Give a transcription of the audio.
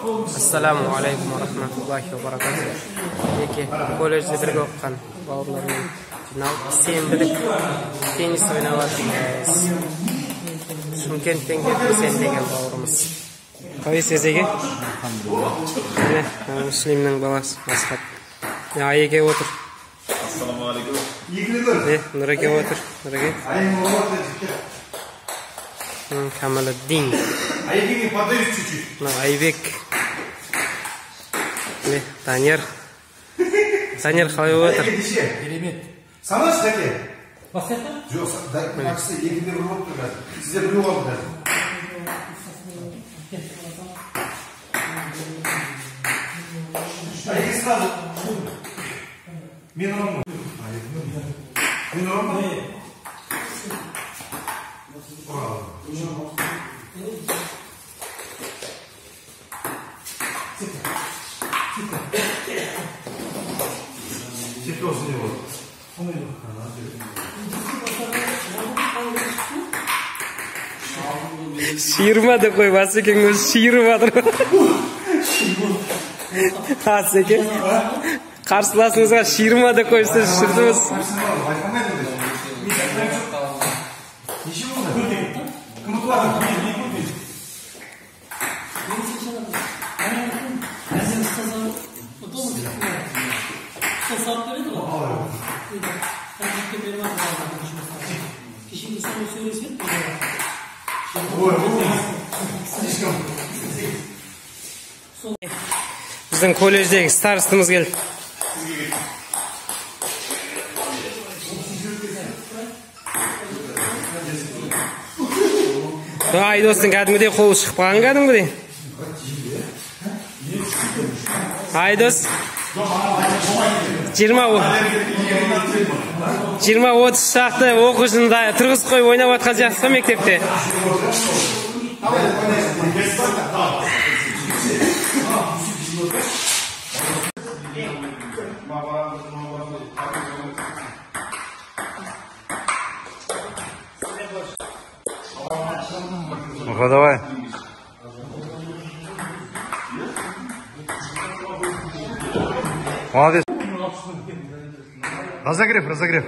Ассаламу алейкум рахматуллахи ва баракатух. Мінекей, колледжде бірге оқыған бауырлармен жиналып, сенбілік теннис ойнап жатырмыз. Шымкенттен келіп Есен деген бауырымыз. Қалайсыз, Есеке? Міне, Муслимнің баласы Асхат. Міне, Айеке отыр. Ассалаумағалейкум. Міне, Нұреке отыр. Нұреке. Камаладдин. Айекеге подаюсь чуть-чуть. Мына Айбек. Міне, Данияр. Данияр қалай болып жатыр? Керемет. Санашы, Дәке. Жоқ, мына кісі 2-де 1 болып тұр қазір. Сіздер біреу қалды қазір. Айеке сразу. Мен ұрамын. Мен ұрамын. Ұрамын. Жеті болсын не болады? Шиырма деп қойып, Асекең өзі шиырып жатыр. Асеке, қарсыласыңызға шиырма деп қойып, сіз шырдыңыз. Неше болды? Кім ұтып жатыр? Біздің колледждегі старостымыз келді. Айдостың кәдімгідей қолы шығып қалған кәдімгідей. Айдос 20-30 шақты оқушыны да тұрғызып қойып ойнап жатқан сияқтысыз ғой мектепте. Ну-ка, давай. Молодец. Разогрев, разогрев.